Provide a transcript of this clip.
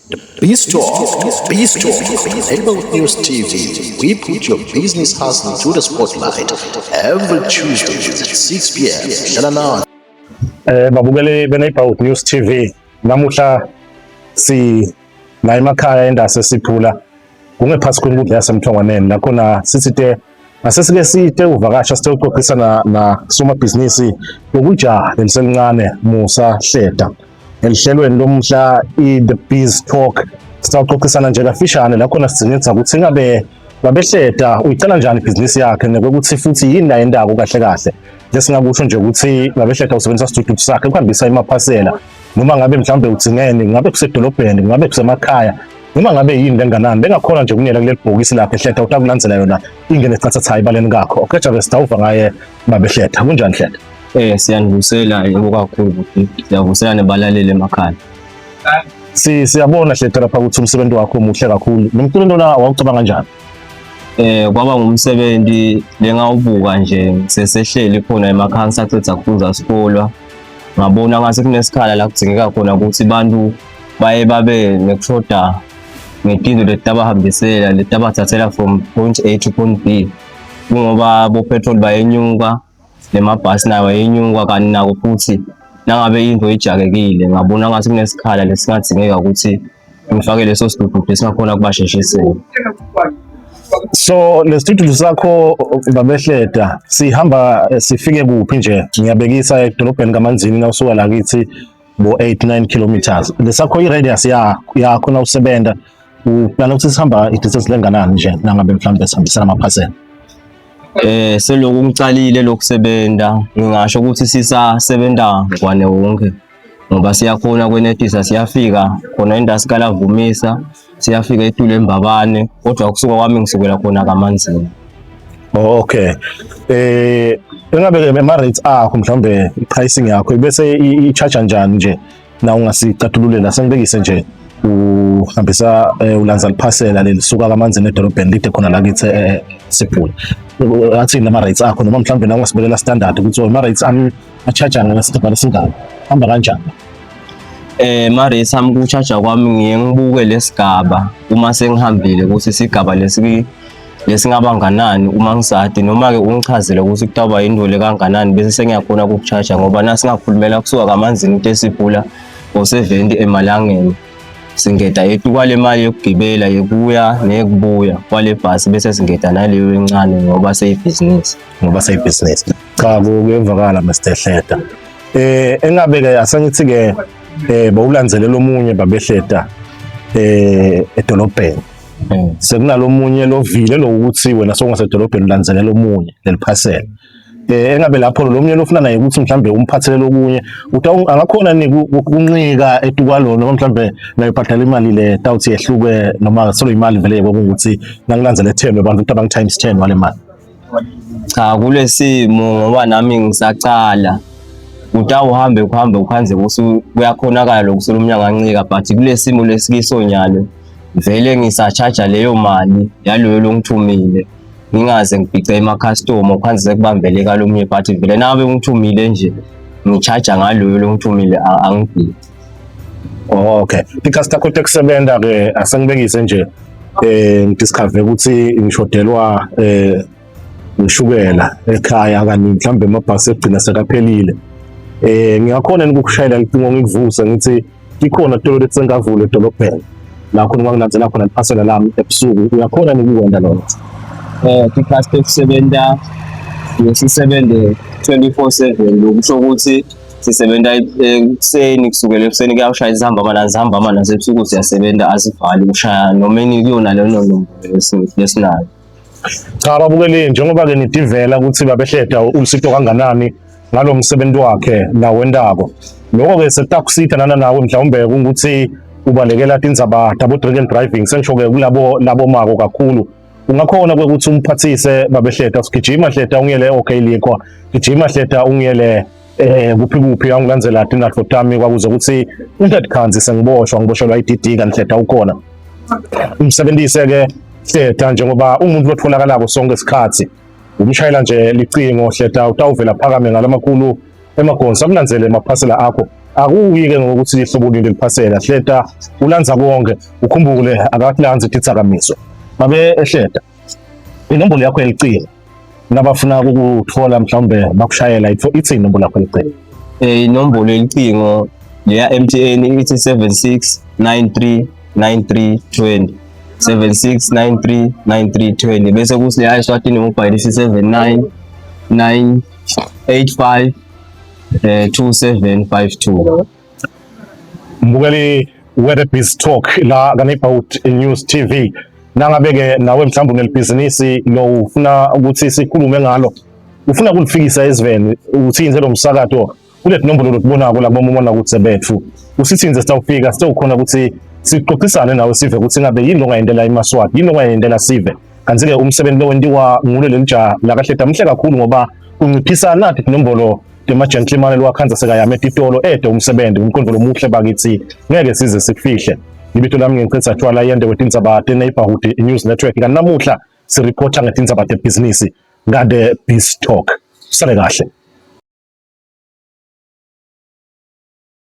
Biz Talk, Biz Talk, Neighborhood News TV. We put your business hustle to the spotlight every Tuesday at 6 p.m. Shalala. Babukeli be-Neighborhood News TV, namuhla si la emakhaya endase siphula kungephasi kwenkundla yasemthongwaneni lakhona sisite asesike site uvakasha site uxoxisana na somabhizinisi lokujaha leliselincane Musa Hleta elihlelweni lomhla i-The Biz Talk. Sitawuxoxisana nje kafishane la khona sidzinidza ukuthi ingabe babehleta uyicala njani ibhizinisi yakhe nokuthi futhi yini la yendako kahle kahle. Lesingakusho nje ukuthi babehleta usebenzisa isidududu sakhe ukuhambisa imaphasela noma ngabe mhlawumbe udzingene, ngabe kusedolobheni, ngabe kusemakhaya, noma ngabe yini lenganani bengakhona nje kunyela kuleli bhokisi lakhe Hleta utakulandzela yona ingene ecathatha ebaleni kakho. Okheja-ke sitawuva ngaye babehleta. Kunjani Hleta? Siyanivusela yebo kakhulu bhuti. Siyavusela nebalaleli emakhaya. Si siyabona Hleta lapha ukuthi umsebenzi wakho muhle kakhulu. Lo mculo lona wawucabanga kanjani? Kwaba ngumsebenzi lengawubuka nje ngisesehleli khona emakhaya ngisaceda kufunza sikolwa. Ngabona ngathi kunesikhala la kudingeka khona ukuthi abantu baye babe nekushoda ngetinto leti abahambisela leti abathathela from point A to point B. Kungoba bo petrol bayenyuka nemabhasi nawo ayenyuka kanti nako futhi nangabe into ijakekile ngabona ngathi kunesikhala lesingadingeka ukuthi ngifake leso sidududu esingakhona kubasheshisela. So lesidududu sakho babehleta sihamba sifike kuphi nje? Ngiyabekisa edolobheni kaManzini nawusuka la kithi bo 8 9 kilometers. Lesakho i-radius yakho nawusebenta uplana ukuthi sihamba i-distance lenganani nje nangabe mhlawumbe sihambisana amaphasela? Seloku ngicalile lokusebenza ngingasho ukuthi sisasebenza ngwane wonke ngoba siyakhona kwenetisa siyafika khona indasi kalavumisa siyafika eTulu eMbabane kodwa kusuka kwami ngisukela khona kaManzini. Oh, okay. Engabe ke ama rates akho mhlawumbe i-pricing yakho ibese i-charge njani nje na ungasicatululela sengibekise nje uhambisa ulanza liphasela lelisuka kaManzini edolobheni lide khona la kithi Siphula. Athini lama rates akho noma mhlawumbe na ungasibekela standard ukuthi ama rates ami a-charge ngesigaba lesingaka hamba kanjani? Ma rates ami ku-charge kwami ngiye ngibuke lesigaba uma sengihambile ukuthi isigaba lesi lesingaba nganani uma ngisadi noma-ke ungichazele ukuthi kutawuba yintole kanganani bese sengiyakhona ukuku-charge ngoba nasingakhulumela kusuka kaManzini into esibhula ngo-70 emalangeni singeda etu kwale mali yokugibela yekuya neyekubuya kwale bhasi bese singeda naleyo encane ngoba seyibhizinisi. Ngoba seyibhizinisi. Cha, kuyevakala Mr Hleta. Engabe ke asengithi ke bawulandzelela omunye babehleta edolobheni. Sekunalomunye lovile lokuthi wena sowungasedolobheni ulandzelela omunye leliphasela. Engabe lapho lo munye lofuna naye ukuthi mhlambe umphathele lokunye uthi angakhona ni kunqika etukwalo noma mhlambe naye ubhadala imali le tawuthi yehluke noma solo imali vele ukuthi nangilandzele 10 abantu ukuthi abang times 10 wale mali. Cha, kulesimo ngoba nami ngisacala utawuhambe kuhambe ukhanze ukuthi kuyakhonakala lokusula umnyango ancika but kulesimo lesikiso nyalo vele ngisacharge leyo mali yaloyo longithumile ngingaze ngibhice emakhastoma ukhanze sekubambeleka lomunye but vele nabe ungithumile nje ngi-charge ngaloyo longithumile angibhici. Oh, okay. Because takho tekusebenza ke asengibekise nje ngidiscover ukuthi ngishodelwa ngishukela ekhaya kanti mhlawumbe amabhasi egcina sekaphelile. Ngingakhona ukukushayela licingo ngikuvuse ngithi ikhona tolo lethi sengavula edolobheni la khona kwangilandzela khona liphasela lami ebusuku, uyakhona nikukwenda lokho? Ikhathi lokusebenza sisebenze 24/7 lokusho ukuthi sisebenza ekuseni kusukela ekuseni kuyawushaya izihamba mana zihamba mana nasebusuku siyasebenza asivali kushaya noma ini kuyona leyo nombolo lesinayo. Cha babukeli, njengoba-ke nidivela ukuthi babehleda ulusito kanganani ngalo msebenzi wakhe nawendako, lokho-ke setakusitha nana nawe mhlawumbe kungukuthi ubalekela tindzaba tabo drink and driving, sengisho-ke kulabo labo mako kakhulu ungakhona kwekuthi umphathise babehleda sigijima hleda ungiyele okay likhwa gijima hleda ungiyele kuphi kuphi angilandzela tinatfo tami kwakuze ukuthi ungadikhanzi sengiboshwa ngiboshelwa i-DD kanti hleda ukhona umsebenzise ke hleda njengoba umuntu lotholakalako sonke isikhathi umshayela nje licingo hleda utawuvela phakame ngalamakhulu emagonsi akulandzele emaphasela akho. Akuyi-ke ngokuthi lihlobo lini leliphasela Hleta ulandza konke ukhumbule akakulandzi titsakamiso babe ehleta inombolo yakho yelicingo nabafuna ukukuthola mhlawumbe bakushayela ithi inombolo yakho yelicingo eh inombolo yelicingo leya MTN ithi 76 93 93 20 76 93 93 20 bese kuthi leya Eswatini mobile ithi 79 9 85 eh 2752 Mbukeli Weather Biz Talk la kaNeighborhood News TV nangabe-ke nawe mhlawumbe unelibhizinisi lo ufuna ukuthi sikhulume ngalo ufuna ukulifikisa eziveni uthinze lo msakato kule tinombolo lokubonako la kubomona ukuthi bethu usithinze sitawufika sitawukhona ukuthi sixoxisane nawe sive ukuthi ngabe yini ongayendela imaswati yini ongayendela sive kanti-ke umsebenzi lo wentiwa ngulo leli jaha lakahleda mhle kakhulu ngoba kunciphisa nathi tinombolo tema-gentleman lwakhanza sekayame etitolo ede umsebenzi umqondo lomuhle bakithi ngeke size sikufihle ibito lami ngichitha thwala yende wetindzaba te-neighborhood news network kanti namuhla sireporta ngetindzaba tebhizinisi ngade biz talk sale kahle.